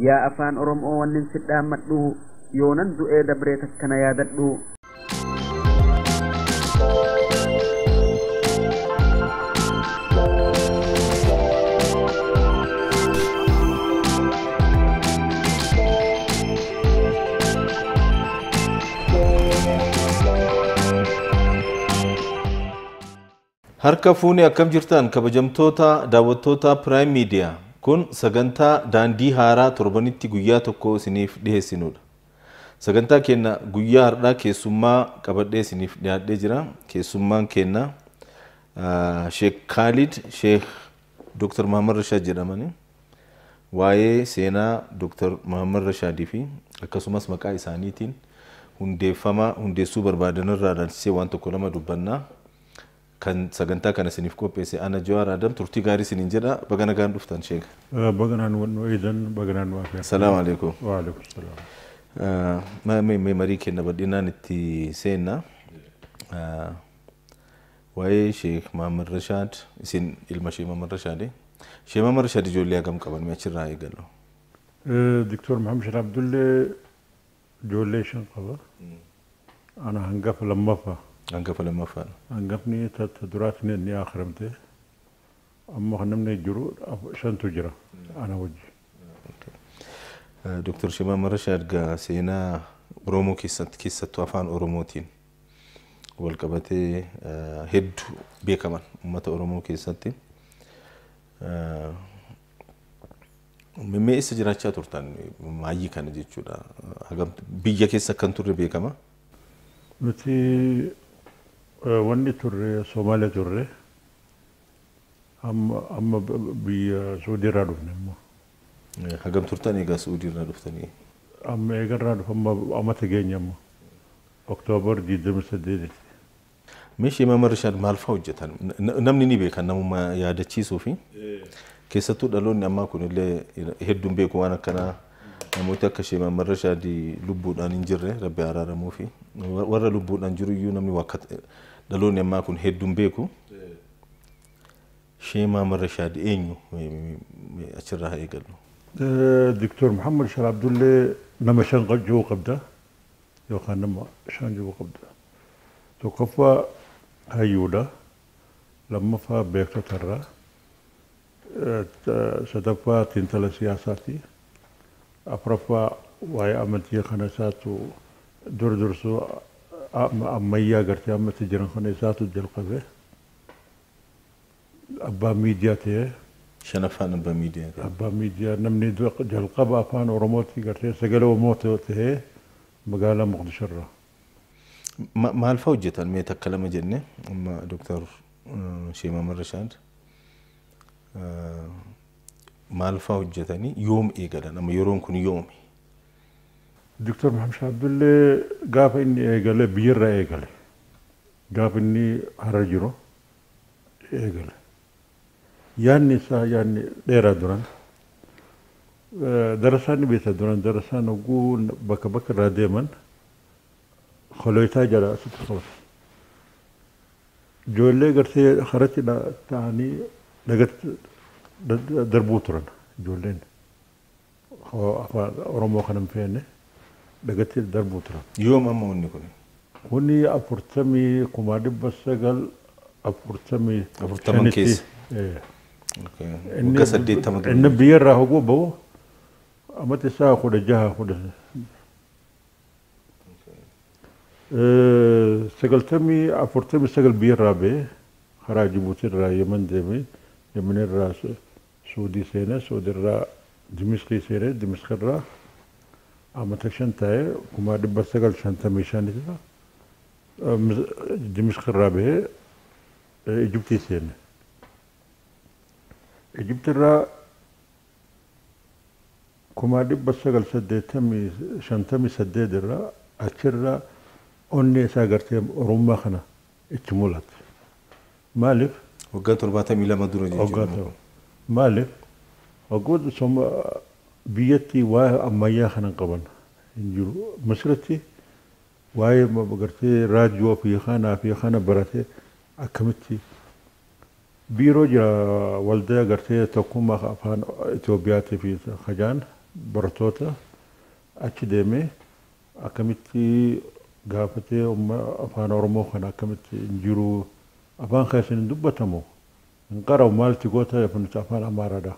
Yaa afaan Oromoo wannin si dhaammadhu yoonan du'ee dabree takkana yaadadhu. Harka fuunee akkam jirtan kabajamtoota daawwattoota Prime Media kun sagantaa daandii haaraa torbanitti guyyaa tokko isiniif dhiyeessinudha. Sagantaa keenya guyyaa har'aa keessummaa qabadhee isiniif dhiyaadhee jira. Keessummaan keenya Sheek Khalid Sheek Dr. Muhammad Rashaad jedhamani. Waa'ee seenaa Dr. Muhammad Rashaadii fi akkasumas maqaa isaaniitiin hundeeffama hundeessuu barbaadan irraa ilaalchisee waan tokko lama dubbannaa. Kan sagantaa kana isiniif qopheesse ana Jawaar Adam turtii gaarii isiniin jedha. Baga nagaan dhuftan Sheek. Baga nu eedan, baga nu afeertan. Salaamu alaikum. Wa alaikum salaam. Mee marii keenya bal'inaan itti seenna. Waa'ee Sheek Muhammad Rashaad isin ilma Sheek Muhammad Rashaadi. Sheek Muhammad Rashaad ijoollee hagam qaban mee achirraa eegallu? Dr. Muhammad Rashaad Abdullee ijoollee 5 qaba. Ana hangafa lammaffaa. Hangafa lammaffaadha. Hangafni duraatti ni akhiramte. Amma kan namni jiru 5tu jira ana wajji. Dr. Sheek Muhammad Rashaad gaa seenaa Oromoo keessatti keessattuu afaan Oromootiin wal qabatee hedduu beekaman uummata Oromoo keessatti. Mee eessa jiraachaa turtan maayyii kana jechuudha? Hagam biyya keessa kan turre beekama? Nuti wanni turre Somaaliyaa turre amma biyya Suudiirraa dhufne immoo. Hagam turtan egaa Suudiirraa dhuftanii? Amma eegarraa dhufe amma amata geenya amma Oktoobar 28. Mee Sheek Muhammad Rashaad maal fa'aa hojjetan? Namni ni beeka namummaa yaadachiisuu fi keessattuu dhaloonni ammaa kunillee hedduun beeku waan akkanaa. Namooti akka Sheek Muhammad Rashaad lubbuudhaan hin jirre Rabbi araaramuu fi warra lubbuudhaan jiru iyyuu namni dhaloonni ammaa kun hedduun beeku. Sheek Muhammad Rashaad eenyu achirraa haa eegallu? Dr. Muhammad Rashaad Abdullee nama 5 jiru qabda yookaan nama 5 jiru qabda. Tokkoffaa hayyuudha, lammaffaa beektotarraa, sadaffaa xiinxala siyaasaati. Afuraffaa waa'ee amantii kana isaatu dur dursuu ammayyaa gartee ammatti jiran kana isaatu jalqabe. Abbaa miidiyaa ta'ee. Shanaffaan abbaa miidiyaa ta'e. Abbaa miidiyaa namni jalqaba afaan Oromootti gartee sagalee Oromoo ta'ee magaalaa Moqdishorraa. Maal fa'aa hojjetan mee takka lama jenne amma Dr. Sheek Muhammad Rashaad maal fa'aa hojjetanii yoom eegalan amma yeroon kun yoomi? Dr. Muhammad Rashaad Abdullee gaafa inni eegale biyyarraa eegale. Gaafa inni hara jiru eegale. Yaanni isaa yaanni dheeraa duran. Darasaan ni beekta duran darasaan hogguu bakka bakka irraa deeman koloitaa jala asitti qabata. Ijoollee gartee haratti ta'anii lagatti darbuu turan ijoolleen. Afaan Oromoo kana hin feene lagatti darbuu turan. Yoom amma wanni kun? Kuni 40 945 40 keessa. Waggaa 80 dura. Inni biyyarraa hogguu bahu amata isaa 16 kudha 49 biyyarraa bahee karaa Jibuutiirraa Yemen deemee Yemenirraa Suudii seenee Suudiirraa Dimishqii seenee Dimishqirraa amata 5 ta'ee 1955 Dimishqirraa bahee Ijiptii seene. Ijiptirraa 1958 irraa achirraa onnee isaa gartee Oromummaa kana itti mul'ate. Maaliif? Waggaa 72 dura jechuudha. Maaliif? Waggoota biyyattii waa'ee ammayyaa kana qaban hin jiru. Masirratti waa'ee gartee raadiyoo fi kanaa fi kana baratee akkamitti biiroo jira waldaa gartee tokkummaa afaan Itoophiyaatii fi Kajaan Barattoota achi deemee akkamitti gaafatee afaan Oromoo kana akkamitti hin jiru, afaan keessan hin dubbatamu, hin qaramu, maalti goota nuti afaan Amaaraadha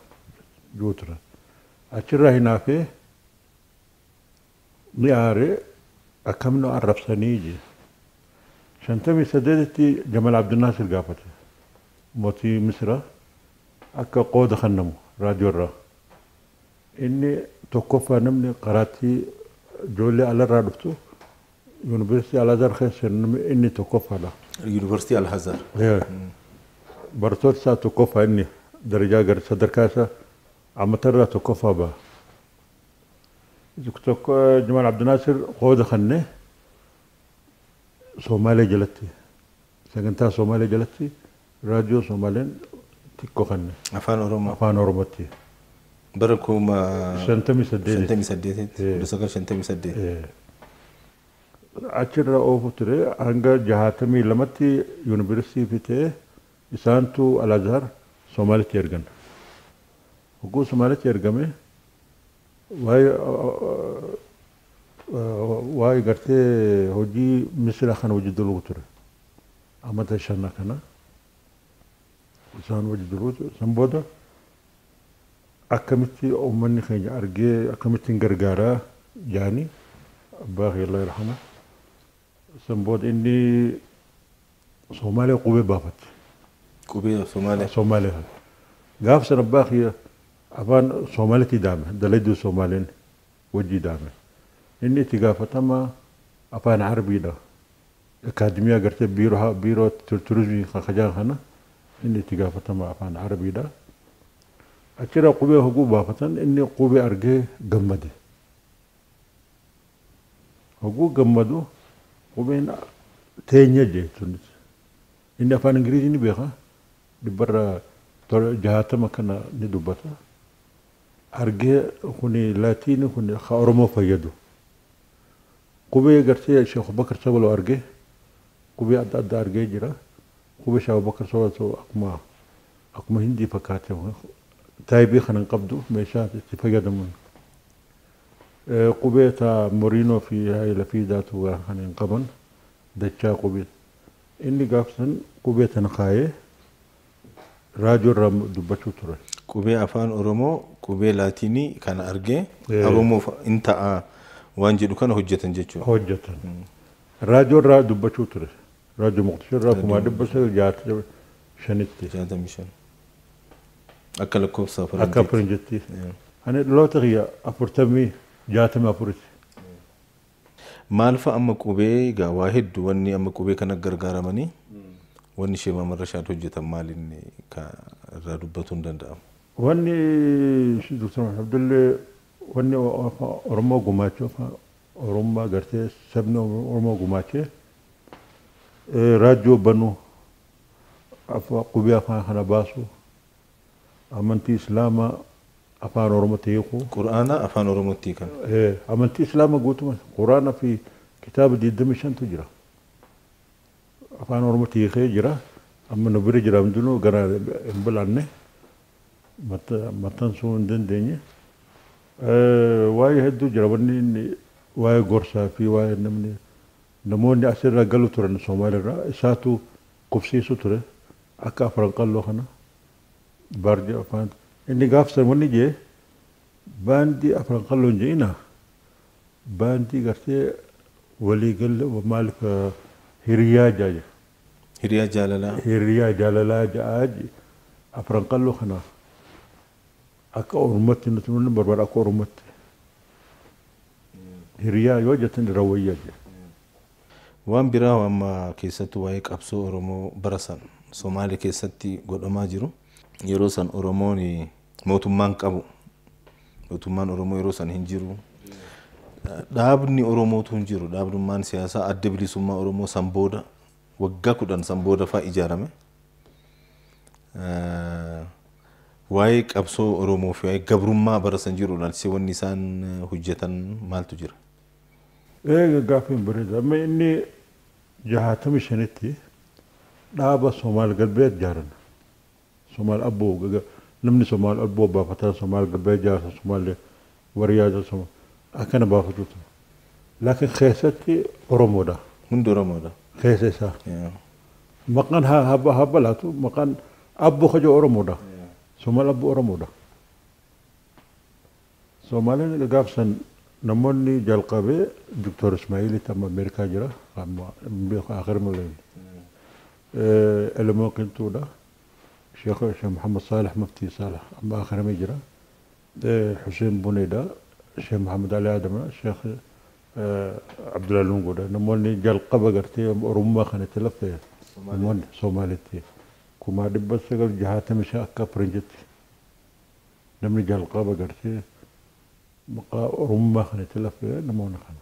jiru ture. Achirraa hinaafee ni aaree akkam nu arrabsanii je. 58tti Jamal Abdulnaasir gaafate, mootii Misira, akka qooda kennamu raadiyoo irraa. Inni tokkoffaa namni karaatti ijoollee alarraa dhuftu Yuunivarsiitii Al-Azhar keessa inni tokkoffaadha. Yuunivarsiitii Al-Azhar. Barattoota isaa tokkoffaa, inni darajaa gara sadarkaa isaa amatarraa tokkoffaa ba'a. Tokko Jamal Abdulnaasir qooda kennee Somaalee jalatti, sagantaa Somaalee jalatti raadiyoo Somaaleen xiqqoo kenne. Afaan Oromoo. Afaan Oromootti. Bara kuma 58. 58tti. 1958. Achirra oofu ture hanga 62tti yuunivarsiitii fitee isaantu Al-Azhar Somaalitti ergan. Hogguu Somaalitti ergame waa'ee gartee hojii Misira kana hojii dalagu ture. Amata shanna kana isaan hojii dalagu ture. San booda akkamitti uummanni keenya argee akkamittiin gargaaraa jaanii abbaa kee Allah yarhama. San booda inni Somaaliyaa qubee baafate. Qubee Somaaliyaa. Somaaliyaa. Gaaf sana abbaa kiyya afaan Somaalitti daame, dalayduu Somaaleen wajjii daame. Inni itti gaafatama afaan Arabiidha. Akaademiyaa gartee biiroo turizimii kakajaan kana inni itti gaafatama afaan Arabiidha. Achirra qubee hoguu baafatan inni qubee argee gammade. Hoguu gammadu qubeen teenya jechuun inni afaan Ingilizii ni beeka, 60% kana ni dubbata. Argee kuni Laatiini kuni ka Oromoo fayyadu. Qubee gartee Sheekh Bakar Sabaloo argee qubee adda addaa argee jira. Qubee Sheekh Bakar Sabaloo akkuma Hindii fakkaate taayibii kana hin qabdu meeshaa itti fayyadamuun. Qubee ta Moriinoo fi Haayila Fiidaatu kana hin qaban dachaa qubee. Inni gaafsan qubee tana kaayee raadiyoo irraa dubbachuu ture. Qubee afaan Oromoo, qubee Laatiinii kana argee Oromoof in ta'a waan jedhu kana hojjetan jechuudha. Hojjetan. Raadiyoo irraa dubbachuu ture. Raadiyoo Moqdishoo irraa 1965tti. 65. Akka lakkoofsa Akka faranjiitti. Ani dhaloota kiyya 40 64tti. Maal fa'a amma qubee egaa waa hedduu wanni amma qubee kana gargaaramanii wanni Sheek Mahammad Rashaad hojjetan maal inni ka irraa dubbatuun hin danda'amu? Wanni Dr. Abdullee wanni Oromoo gumaachuu, afaan Oromoo gartee sabni Oromoo gumaachee raadiyoo banuu, qubee afaan kana baasuu, amantii Islaamaa afaan Oromootti hiikuu. Qur'aana afaan Oromootti hiikan. Amantii Islaamaa guutuma Qur'aana fi kitaaba 25tu jira. Afaan Oromootti hiikee jira. Amma nu bira jira hundinuu gara hin bilanne maxxansuu hin dandeenye. Waa'ee hedduu jira wanni inni waa'ee gorsaa fi waa'ee namni namoonni asirra galu turan Somaaliirraa isaatu qubsiisu ture akka afran qalloo kana baardii afaan inni gaafsan wanni jee baandii afran qalloo hin je'ina baandii gartee waliigalle maaliif hiriyaa jaaje. Hiriyaa jaalalaa. Hiriyaa jaalalaa ja'aa afran qalloo kana akka Oromootti nuti nuni barbaada akka Oromootti. Hiriyaa yoo jettan irra wayyaa jee. Waan biraa amma keessattuu waa'ee qabsoo Oromoo bara san Somaalee keessatti godhamaa jiru. Yeroo san Oromoon mootummaan qabu. Mootummaan Oromoo yeroo san hin jiru. Dhaabni Oromootu hin jiru. Dhaabnummaan siyaasaa Adda Bilisummaa Oromoo san booda waggaa 10 san booda fa'aa ijaarame. Waa'ee qabsoo Oromoo fi waa'ee gabrummaa bara san jiru ilaalchisee wanni isaan hojjetan maaltu jira? Gaaffiin bareeda. Amma inni 65tti dhaaba Somaal Galbeet ijaaran. Somaal Abboo namni Somaal Abboo baafataa Somaal Galbeet ijaarsa Somaalee Warri yaada sama akkana baafatu ture. Laakiin keessatti Oromoodha. Hundi Oromoodha. Keessa isaa. Maqaan haa balaatu maqaan abboo kaja Oromoodha. Somaal abboo Oromoodha. Somaaleen gaafsan namoonni jalqabee Dr. Ismaa'ilitti amma Ameerikaa jira. Amma akhir malee. Elemoo Qinxuudha. Sheekh Muhammad Saalih Muftii Saalih amma akhiramee jira. Hussein Buneedha. Sheekh Muhammad Ali Adama. Sheekh Abdullahi Lungoodha. Namoonni jalqaba gartee Oromummaa kanatti lafte namoonni Somaalitti 1965 akka Faranjitti namni jalqaba gartee maqaa Oromummaa kanatti lafte namoonni kana.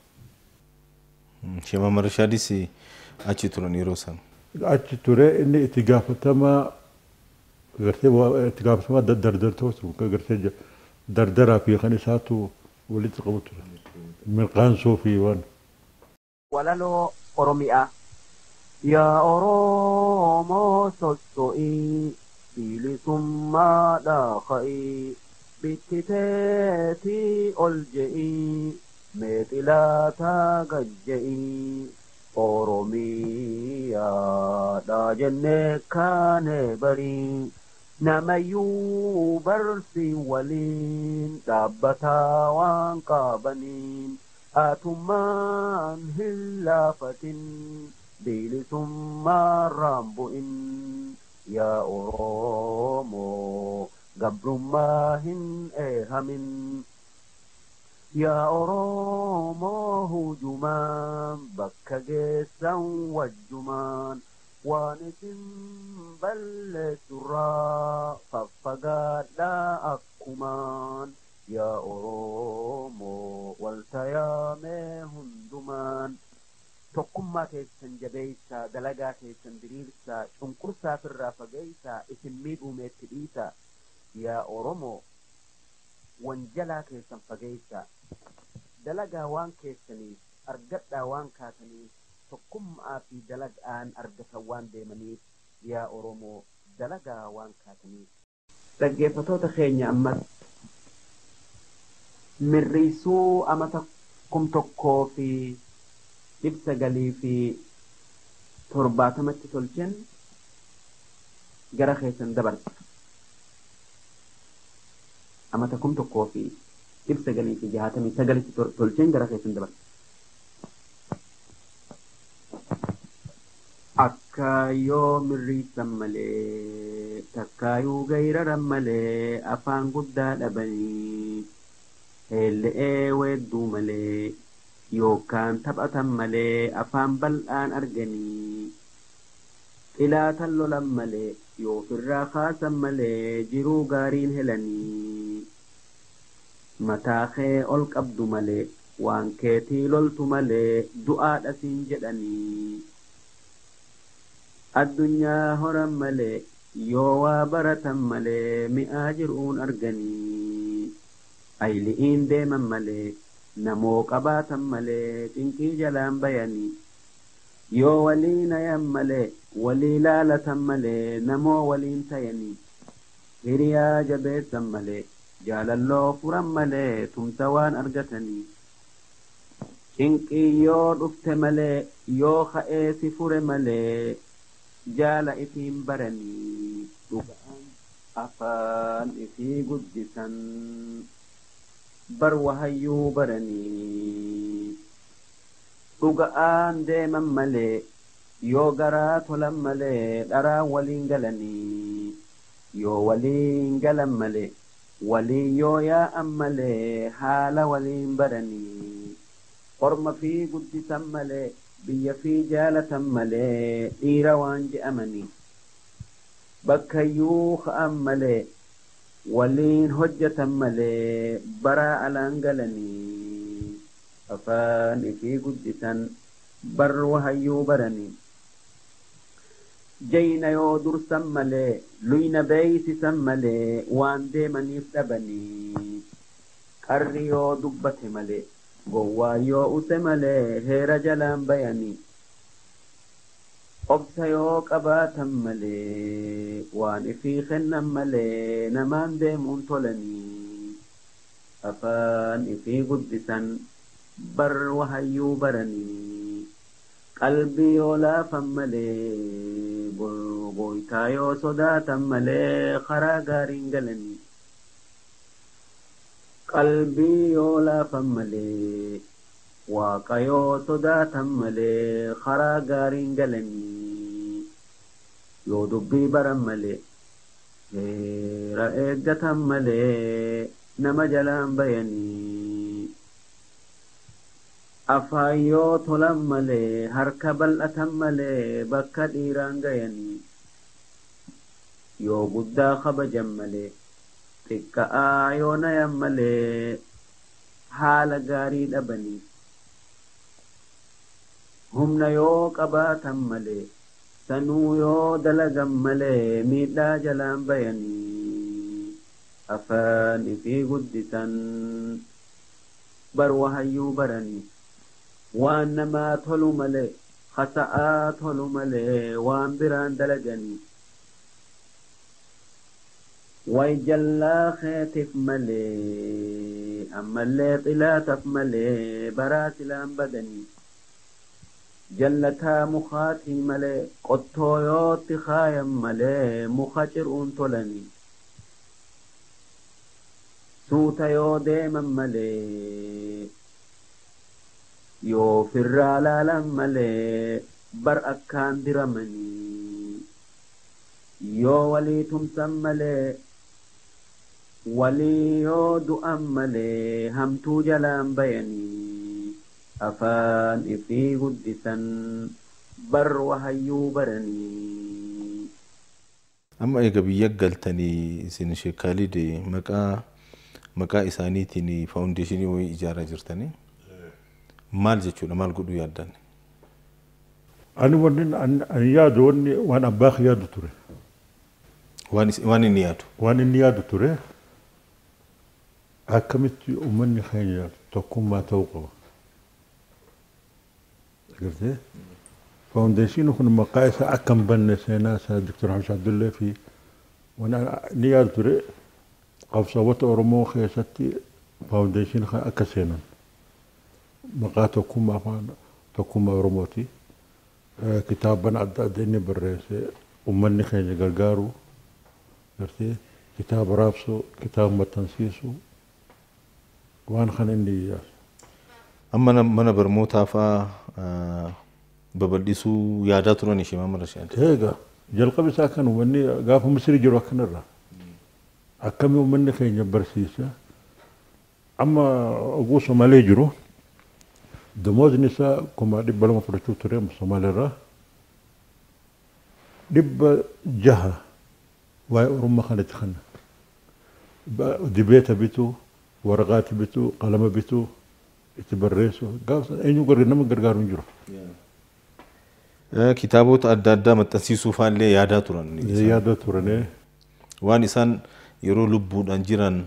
Sheekh Muhammad Rashaadis achi turan yeroo sana. Achi ture inni itti gaafatamaa gartee itti gaafatamaa dardartoota gartee dardaraa fi kan isaatu walitti qabu ture. Mirqaansoo fi waan. Walaloo Oromiyaa. Yaa Oromoo sosso'ii bilisummaa dhaaqa'ii bittiteetii ol je'ii meexilaataa gad je'ii Oromiyaadha jennee kaane barii namayyuu barsi waliin dhaabbataa waan qabaniin atummaan hin laafatin bilisummaa raambu'in yaa Oromoo gabrummaa hin eehamin. Yaa Oromoo hujumaan bakka geessan wajjumaan waan isin balleessurraa faffagaadhaa akkumaan yaa Oromoo waltayaamee hundumaan. Tokkummaa keessan jabeessaa dalagaa keessan diriirsaa cunqursaa firraa fageessaa isin miidhumeetti dhiisaa yaa Oromoo wanjalaa keessan fageessaa dalagaa waan keessaniif argadhaa waan kaataniif tokkummaa fi dalagaan argatan waan deemaniif yaa Oromoo dalagaa waan kaataniif. Dhaggeeffattoota keenya ammas mirriisuu amata 1970tti tolchen gara keessan dabarsa. Amata 1969tti tolchen gara keessan dabarsa. Akkaayoo mirriisan malee takkaayuu gayraran malee afaan guddaa dhabanii heelle'ee weedduu malee yookaan taphatan malee afaan bal'aan arganii xilaatan lolan malee yoo ofirraa kaasan malee jiruu gaariin helanii mataa kee ol qabdu malee waan keetii loltu malee du'aadha siin jedhanii addunyaa horan malee yoo waa baratan malee mi'aa jiruun arganii ayli'iin deeman malee namoo qabaatan malee cinqii jalaan bayanii yoo waliin ayan malee walii laalatan malee namoo waliin tayanii hiriyaa jabeessan malee jaalalloo furan malee tumsa waan argatanii cinqii yoo dhufte malee yoo ka'ee si fure malee jaala ifiin baranii dhugaan afaan ifii guddisan bar wahayyuu baranii dhuga'aan deeman malee yoo garaa tolan malee dharaa waliin galanii yoo waliin galan malee waliin yoo yaa'an malee haala waliin baranii orma fi guddisan malee biyya fi jaalatan malee dhiira waan je'amanii bakkayyuu ka'an malee waliin hojjetan malee baraa alaan galanii afaan ifii guddisan bar wahayyuu baranii jayna yoo dursan malee luyna beeysisan malee waan deemaniif dhabanii qarri yoo dubbate malee gowwaa yoo use malee heera jalaan bayanii obsa yoo qabaatan malee waan ifii kennan malee namaan deemuun tolanii Afaan ifii guddisan bar wahayyuu baranii. Qalbii yoo laafan malee gooytaa yoo sodaatan malee karaa gaariin galanii. Qalbii yoo laafan malee waaqa yoo sodaatan malee karaa gaariin galanii. Yoo dubbii baran malee heera eeggatan malee nama jalaan bayanii. Afaan yoo tolan malee harka bal'atan malee bakka dhiiraan gayanii. Yoo guddaa kabajan malee xiqqa'aa yoo nayan malee haala gaarii dhabanii. Humna yoo qabaatan malee sanuu yoo dalagan malee miidhaa jalaan bayanii. Afaan ifii guddisan bar wahayyuu baranii. Waan namaa tolu malee hasa'aa tolu malee waan biraan dalaganii. Way jallaa keetiif malee ammallee xilaataaf malee baraa silaan badanii. Jallataa mukaatii malee qottoo yootti kaayan malee muka ciruun tolanii. Suuta yoo deeman malee yoo firraa laalan malee bar akkaan diramanii. Yoo walii tumsan malee walii yoo du'an malee hamtuu jalaan bayanii. Afaan ifii guddisan bar wahayyuu baranii. Amma egaa biyya galtanii isin Sheek Khalid maqaa isaaniitiin faawundeeshinii wayii ijaaraa jirtanii maal jechuudha maal godhuu yaaddan? Ani wanni ani yaadu wanni waan abbaa kiyya yaadu ture. Waan inni yaadu. Waan inni yaadu ture akkamitti uummanni keenya tokkummaa ta'uu qaba. Agartee? Faawundeeshiniin kun maqaa isaa akka hin banne seenaa isaa Dr. Hamza Abdullee fi waan inni yaadu ture qabsaa'ota Oromoo keessatti faawundeeshinii kana akka seenan maqaa tokkummaa afaan tokkummaa Oromooti. Kitaaban adda addaa inni barreesse uummanni keenya gargaaru agartee kitaaba raabsuu kitaaba maxxansiisuu waan kana inni yaadu. Amma mana barnootaa fa'aa babal'isuu yaadaa turan ishee maamila ishee. Egaa jalqaba isaa kan uummanni gaafa Misiri jiru akkanarra. Akkami uummanni keenya barsiisa. Amma oguu Somaalee jiru damoosni isaa 200,000 fudhachuu ture Somaaleerraa. 600 waa'ee Oromoo kanatti kanna. Dibeeta bituu, waraqaati bituu, qalama bituu itti barreessu gaafa eenyu nama gargaaru hin jiru. Kitaabota adda addaa maxxansiisuu fa'aallee yaadaa turan. Yaadaa turanii. Waan isaan yeroo lubbuudhaan jiran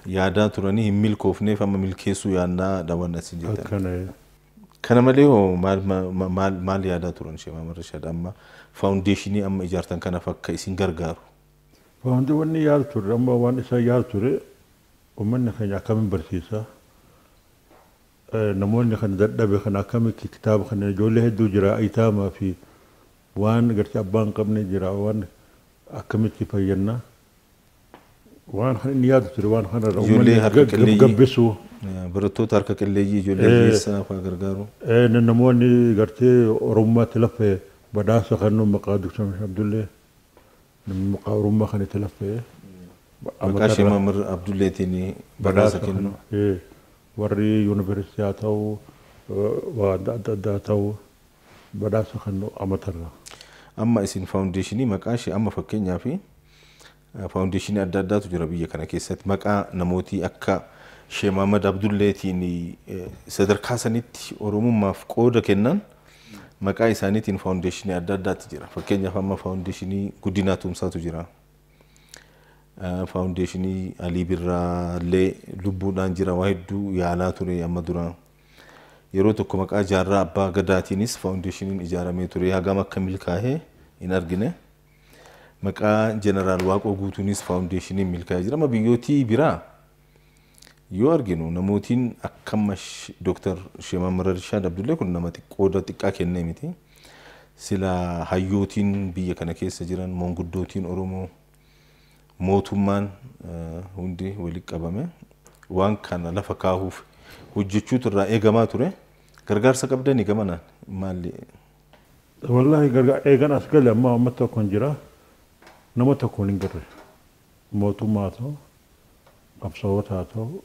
yaadaa turanii hin milkoofneef amma milkeessuu yaadnaa daawwan asii jettan. Akkana. Kana malee hoo maal yaadaa turan Sheek Mahamad Rashaad amma faawundeeshinii amma ijaartan kanaaf akka isin gargaaru? Faawundi wanni yaadu ture amma waan isaan yaadu ture uummanni keenya akkamiin barsiisa? Namoonni kan dadhabe kan akkamitti kitaaba kana ijoollee hedduu jira ayitaamaa fi waan gartee abbaan hin qabne jira waan akkamitti fayyannaa waan kan inni yaadu ture waan kanarra Ijoollee harka qalleeyyii. gabbisuu. Barattoota harka qalleeyyii ijoollee hiyyeessaa fa'aa gargaaru. Namoonni gartee Oromummaatti laffee badhaasa kennu maqaa Dr. Abdullee maqaa Oromummaa kan itti laffee. Maqaa Sheek Mahamad Abdulleetiin badhaasa kennu. Warri yuunivarsiitii haa ta'u waan adda addaa haa ta'u badhaasa kennu amatarra. Amma isin faawundeeshinii maqaa ishee amma fakkeenyaaf faawundeeshinii adda addaatu jira biyya kana keessatti maqaa namootii akka Sheek Mahamad Abdulleetiin sadarkaa sanitti Oromummaaf qooda kennan maqaa isaaniitiin faawundeeshinii adda addaatu jira. Fakkeenyaaf amma faawundeeshinii Guddinaa Tumsaatu jira. Faawundeeshinii Alii Birraallee lubbuudhaan jira waa hedduu yaalaa ture amma dura. Yeroo tokko maqaa Jaarraa Abbaa Gadaatiinis faawundeeshiniin ijaaramee ture hagam akka milkaa'ee hin argine. Maqaa Jeneraal Waaqoo Guutuunis faawundeeshiniin milkaa'ee jira. Amma biyyootii biraa Yoo arginu namootiin akkama Dooktar Sheek Mahammad Rashaad Abdullee kun nama qooda xiqqaa kennee miti. Sila hayyootiin biyya kana keessa jiran maanguddootiin Oromoo mootummaan hundi walitti qabame waan kana lafa kaahuuf hojjechuutu irraa eegamaa ture. Gargaarsa qabdanii gamanaan maali? Wallaahi eegan as gale amma amma tokkoon jira nama tokkoon hin garre mootummaa ta'u qabsaa'ota haa ta'u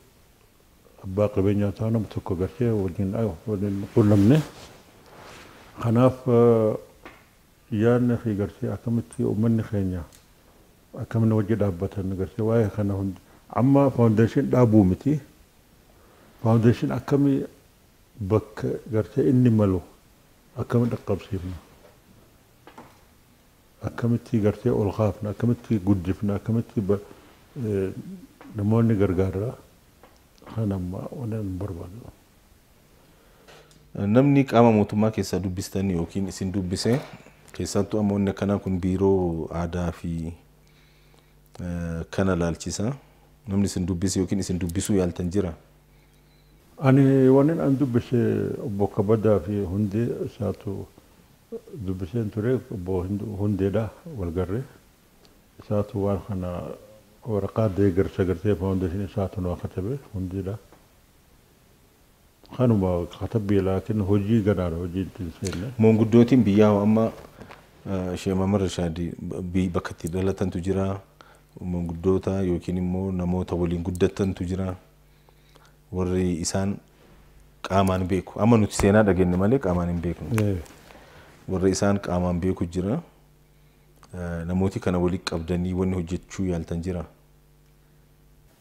abbaa qabeenyaa ta'u nama tokko gartee waliin qunnamne. Kanaaf yaadni fi gartee akkamitti uummanni keenya akkamitti wajji dhaabbatan gartee waa'ee kana hundi amma faawundeeshin dhaabuu miti. Faawundeeshin akkamii bakka gartee inni malu akkamitti dhaqqabsiifna akkamitti gartee ol kaafna akkamitti guddifna akkamitti namoonni gargaara kan amma waan barbaadu. Namni qaama mootummaa keessaa dubbistan yookiin isin dubbise keessattuu amma wanni akkanaa kun biiroo aadaa fi kana laalchisa. Namni isin dubbise yookiin isin dubbisuu yaaltan jira. Ani wanni an dubbise obbo Kabadaa fi Hundee isaatu dubbiseen ture obbo Hundeedha walgarree isaatu waan kana waraqaa deeggarsa gartee faawundeeshinii isaatu nu katabe Hundeedha. Kanuma katabbii laakiin hojii ganaadha hojii ittiin seenne. Maanguddootiin biyyaa amma Sheek Mahammad Rashaad bakka itti dhalatantu jira. Maanguddoota yookiin immoo namoota waliin guddatantu jira. Warri isaan qaamaan beeku. Amma nuti seenaa dhageenye malee qaamaan hin beeknu. Warri isaan qaamaan beeku jira. Namooti kana walitti qabdanii wanni hojjechuu yaaltan jira.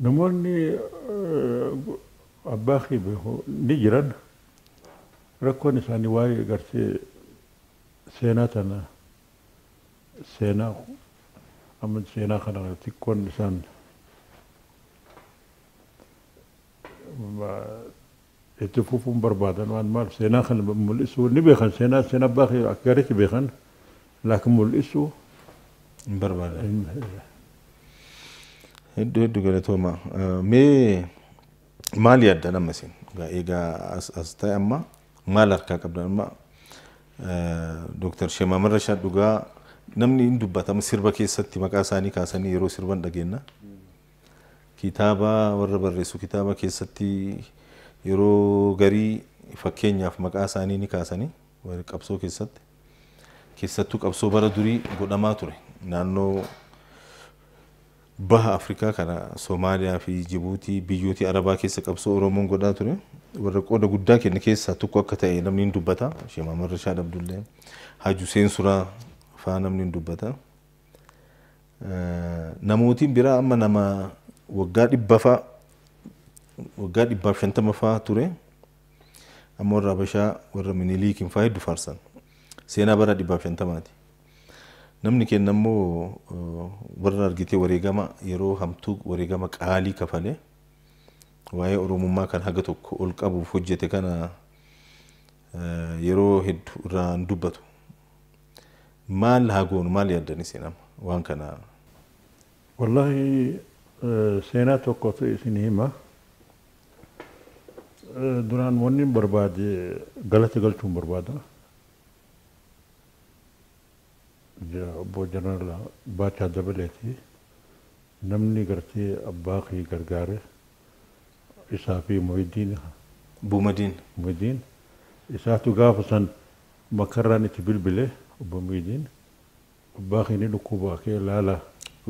Namoonni abbaa kee beeku ni jiran rakkoon isaanii waa'ee gartee seenaa tana seenaa amma seenaa kana xiqqoon isaan itti fufuun barbaadan waan maal seenaa kana mul'isuu ni beekan seenaa seenaa abbaa kee akka gaariitti beekan laakiin mul'isuu hin barbaadan. Hedduu hedduu galatooma. Mee maal yaaddan amma isin? Egaa as ta'e amma maal harkaa qabdan amma Dooktar Sheek Mahammad Rashaad dhugaa namni hin dubbatama sirba keessatti maqaa isaanii kaasanii yeroo sirban dhageenna. Kitaaba warra barreessu kitaaba keessatti yeroo garii fakkeenyaaf maqaa isaanii ni kaasanii warri qabsoo keessatti keessattuu qabsoo bara durii godhamaa ture naannoo baha Afrikaa kana Soomaaliyaa fi Jibuutii biyyoota Arabaa keessa qabsoo Oromoon godhaa ture warra qooda guddaa kenne keessaa tokko akka ta'e namni hin dubbata. Sheek Mahammad Rashaad Abdullee Haji Hussein Suraa faa namni hin dubbata. Namootiin biraa amma nama waggaa dhibba faa waggaa 150 faa ture amma warra Habashaa warra Miniliikiin faa hedduu faarsan seenaa bara 150ti. Namni kenna immoo warra argitee wareegama yeroo hamtuu wareegama qaalii kafalee waa'ee Oromummaa kan haga tokko ol qabuuf hojjete kana yeroo hedduu irraa hin dubbatu. Maal haa goonu maal yaaddan isin amma waan kana? Wallaahi seenaa tokkotu isin hima. Duraan wanni barbaade galata galchuun barbaada. Obbo Jeneraal Baachaa Dabaleeti namni gartee abbaa kee gargaare isaa fi Muhyiddin Buumadiin. Muhyiddin isaatu gaafa san makarraan itti bilbile obbo Muhyiddin abbaa kee ni dhukkuba kee laala.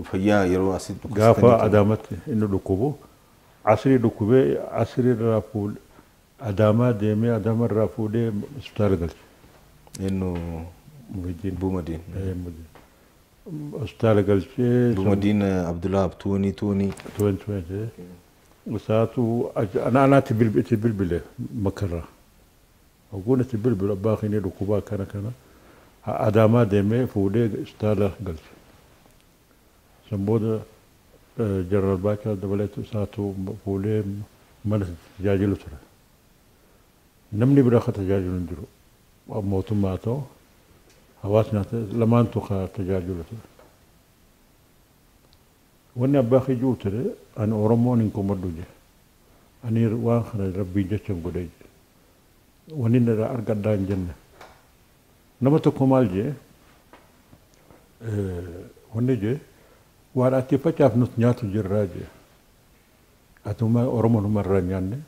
Fayyaa yeroo asitti gaafa Adaamatti inni dhukkubu asrii dhukkubee asrii irraa fuudhee Adaamaa deemee Adaama irraa fuudhee hospitaala galche. Innu Muhyiddin. Buumadiin. Hospitaala galchee. Buumadiin Abdullahi Tuunii Tuunii. Tuun tuun isaatu ana anaatti itti bilbile makarraa. Oguun itti bilbile abbaa keenya dhukkubaa akkana kana Adaamaa deemee fuudhee hospitaala galche. San booda Jeneraal Baachaa Dabaleetu isaatu fuudhee mana tajaajilu ture. Namni biraa ka tajaajilu hin jiru. Mootummaa ta'u hawaasni lamaantu ka tajaajilu ture. Wanni abbaa kee jiru ture ani Oromoon hin komadhu je. Ani waan kana rabbiin jecha godhe wanni irraa argadhaa hin jenne. Nama tokko maal jee wanni jee waan ati facaafnus nyaatu jirraa jee. Atuma Oromoon irraa nyaanne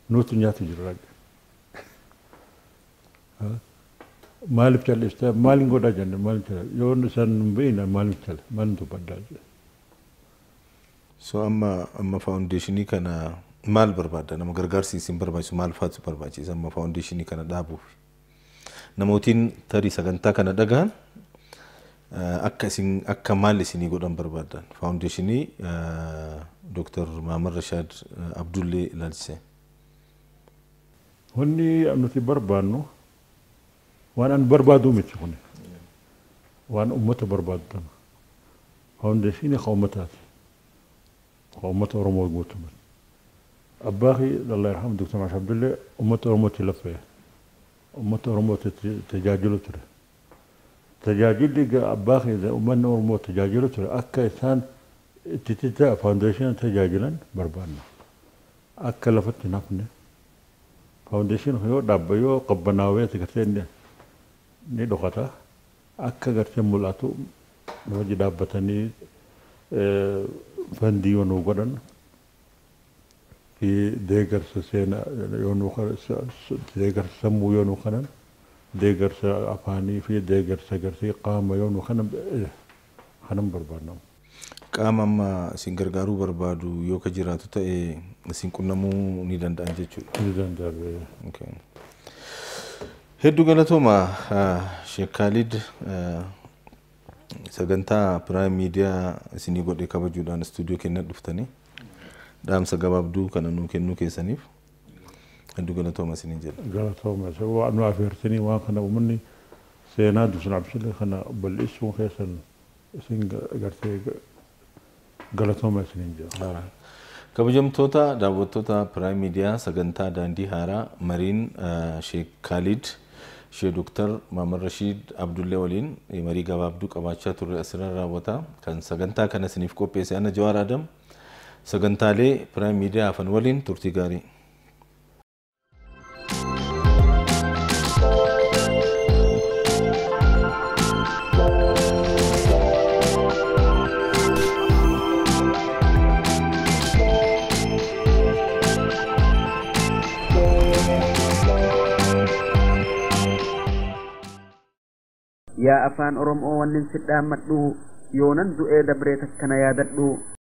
nutu nyaatu jirraa jee. Maaliif callistaa maaliin godhaa jenne maaliif callistaa yoo isaan hin beekne maaliif callistaa maaliin dubbadhaa jee. So amma faawundeeshinii kana maal barbaadda? Nama gargaarsi isin barbaachisu maal faatu barbaachisa amma faawundeeshinii kana dhaabuuf? Namootiin tarii sagantaa kana dhagahan akka isin akka maal isinii godhan barbaadan? Faawundeeshinii Dr. Maamar Rashaad Abdullee ilaalchise. Wanni nuti barbaannu waan an barbaadu miti kun waan uummata barbaadu tana. Faawundeeshinii kan uummataati. Kan uummata Oromoo guutumatti. Abbaa Allah yarhamu Dr. Maamar Abdullee uummata Oromootti laffee uummata Oromootti tajaajilu ture. Tajaajilli abbaa kee uummanni Oromoo tajaajilu ture akka isaan itti faawundeeshinii tajaajilan barbaanna. Akka lafatti hin hafne faawundeeshinii yoo dhaabba yoo qabbanaawee gartee ni dhokata akka gartee mul'atu nama dhaabbatanii fandii yoo nuu godhan fi deeggarsa seenaa yoo nuu deeggarsa sammuu yoo nuu kanan deeggarsa afaanii fi deeggarsa gartee qaama yoo nuu kanan kanan barbaanna. Qaama amma isin gargaaruu barbaadu yoo ka jiraatu ta'e isin qunnamuu ni danda'an jechuudha. Ni danda'an. Hedduu galatooma Sheek Khalid sagantaa Piraayim Miidiyaa isinii godhee kabajuudhaan istuudiyoo kennan dhuftanii dhaamsa gabaabduu kana nuu kennuu keessaniif hedduu galatooma isiniin jedha. Galatooma waan nu afeertanii waan kana uummanni seenaa Dr. Abdullee kana bal'isuun keessan isin gartee galatooma isiniin jedha. Kabajamtoota daawwattoota Piraayim Miidiyaa sagantaa daandii haaraa mariin Sheek Khalid Sheek Dr. Maamar Rashiid Abdullee waliin marii gabaabduu qabaachaa turre asirra raawwata. Kan sagantaa kana isiniif qopheesse Ana Jawaar Adam sagantaalee Piraayim Miidiyaa hafan waliin turtii gaarii. Yaa afaan Oromoo wannin si dhaammadhu yoonan du'ee dabree takkana yaadadhu.